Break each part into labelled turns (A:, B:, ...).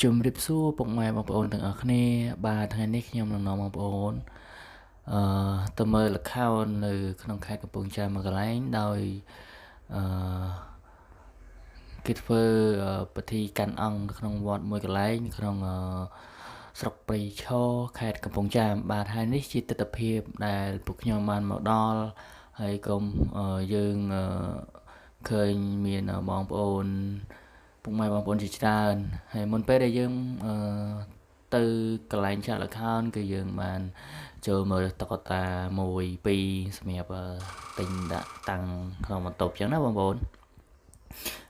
A: ជំរាបសួរពុកម៉ែបងប្អូនទាំងអស់គ្នាបាទថ្ងៃនេះខ្ញុំនឹងនាំបងប្អូនអឺទៅមើលល្ខោននៅក្នុងខេត្តកំពង់ចាមមួយកន្លែងដោយអឺគេធ្វើពិធីកាន់អង្គនៅក្នុងវត្តមួយកន្លែងក្នុងស្រុកព្រៃឈរខេត្តកំពង់ចាមបាទហើយនេះជាទិដ្ឋភាពដែលពួកខ្ញុំបានមកដល់ហើយក៏យើងឃើញមានបងប្អូនពុកម៉ែបងប្អូនជាច្រើនហើយមុនពេលដែលយើងទៅកន្លែងចាក់ល្ខោនគឺយើងបានចូលមើលតុក្កតា1 2សម្រាប់ទិញដាក់តាំងក្នុងបន្ទប់ចឹងណាបងប្អូន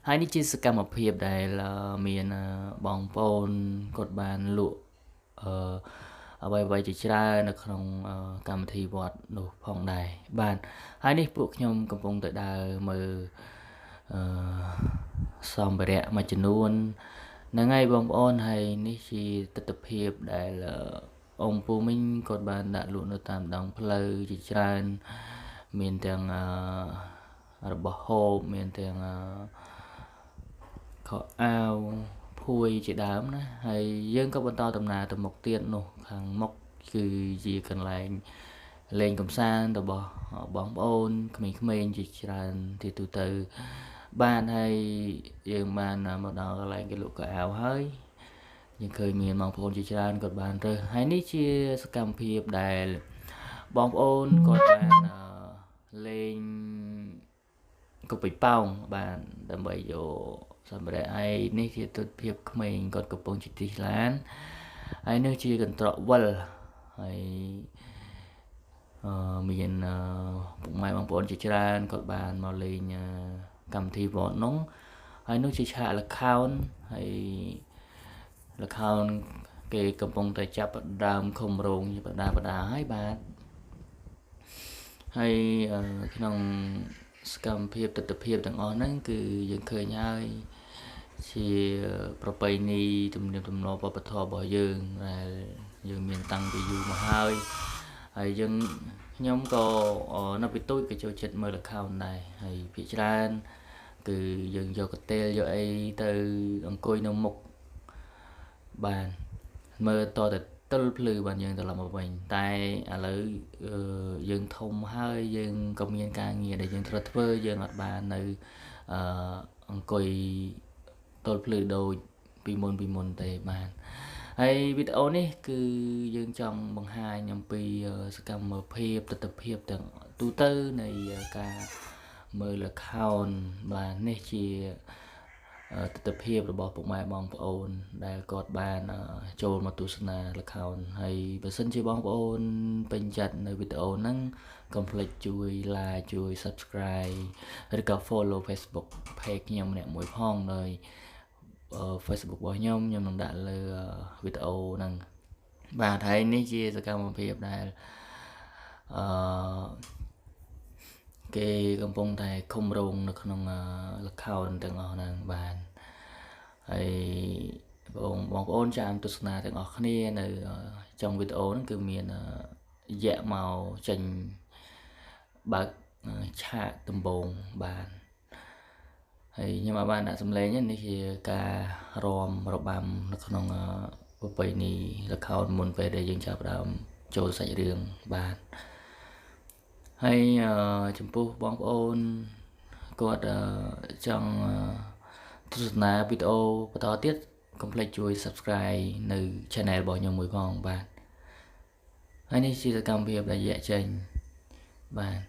A: ហើយនេះជាសកម្មភាពដែលមានបងប្អូនគាត់បានលក់អឺអ្វីៗជាច្រើននៅក្នុងកម្មវិធីវត្តនោះផងដែរបាទហើយនេះពួកខ្ញុំកំពុងតែដើរមើលអឺសម្ភារៈមួយចំនួនហ្នឹងហើយបងប្អូនហើយនេះជាទិដ្ឋភាពដែលអង្គពូមីងគាត់បានដាក់លក់នៅតាមដងផ្លូវជាច្រើនមានទាំងរបស់ហូបមានទាំងខោអាវភួយជាដើមណាហើយយើងក៏បន្តដំណើរទៅមុខទៀតនោះខាងមុខគឺជាកន្លែងលេងកម្សាន្តរបស់បងប្អូនក្មេងៗជាច្រើនទីទូទៅបាទហើយយើងបានមកដល់កន្លែងគេលក់កៅអៅហើយយើងឃើញមានបងប្អូនជាច្រើនគាត់បានរើសហើយនេះជាសកម្មភាពដែលបងប្អូនគាត់បានលេងគប់ប៉ោងបាទដើម្បីយកសម្ភារៈហើយនេះជាទិដ្ឋភាពក្មេងគាត់កំពុងជិះជិះឡានហើយនេះជាកន្ត្រកវិលហើយមានពុកម៉ែបងប្អូនជាច្រើនគាត់បានមកលេងកម្មវិធីវត្តនោះហើយនោះជាឆាកល្ខោនហើយល្ខោនគេកំពុងតែចាប់ដើមឃុំរោងបដាបដាហើយបាទហើយក្នុងសកម្មភាពទិដ្ឋភាពទាំងអស់ហ្នឹងគឺយើងឃើញហើយជាប្រពៃណីទំនៀមទម្លាប់វប្បធម៌របស់យើងដែលយើងមានតាំងពីយូរមកហើយហើយយើងខ្ញុំក៏នៅពីទូចក៏ចូលចិត្តមើលល្ខោនដែរហើយភាគច្រើនគឺយើងយកកន្ទេលយកអីទៅអង្គុយនៅមុខបាទមើលតតែទល់ភ្លឺបានយើងត្រឡប់មកវិញតែឥឡូវយើងធំហើយយើងក៏មានការងារដែលយើងត្រូវធ្វើយើងអត់បាននៅអង្គុយទល់ភ្លឺដូចពីមុនទេបាទហើយវីដេអូនេះគឺយើងចង់បង្ហាញអំពីសកម្មភាពទិដ្ឋភាពទាំងទូទៅនៃការមើលល្ខោនបាទនេះជាទិដ្ឋភាពរបស់ពុកម៉ែបងប្អូនដែលគាត់បានចូលមកទស្សនាល្ខោនហើយបើសិនជាបងប្អូនពេញចិត្តនៅវីដេអូហ្នឹងកុំភ្លេចជួយ like ជួយ Subscribe ឬក៏ Follow Facebook Page ខ្ញុំម្នាក់មួយផងដោយ Facebook របស់ខ្ញុំខ្ញុំនឹងដាក់លើវីដេអូហ្នឹងបាទហើយនេះជាសកម្មភាពដែលអឺគេកំពុងតែឃុំរោងនៅក្នុងល្ខោនទាំងអស់ហ្នឹងបាទហើយបងប្អូនចាំទស្សនាទាំងអស់គ្នានៅចុងវីដេអូហ្នឹងគឺមានយៈមកចេញបើកឆាកដំបងបាទហើយខ្ញុំអាចបានដាក់សំឡេងនេះជាការរំរបាំនៅក្នុងប្រពៃណីល្ខោនមុនពេលដែលយើងចាប់ផ្ដើមចូលសាច់រឿងបាទហើយចំពោះបងប្អូនគាត់ចង់ទស្សនាវីដេអូបន្តទៀតកុំភ្លេចជួយ Subscribe នៅ Channel របស់ខ្ញុំមួយផងបាទហើយនេះជាសកម្មភាពដែលយៈចេញបាទ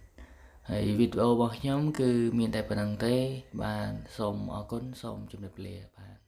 A: ហើយវីដេអូរបស់ខ្ញុំគឺមានតែប៉ុណ្្នឹងទេបាទសូមអរគុណសូមជម្រាបលាបាទ។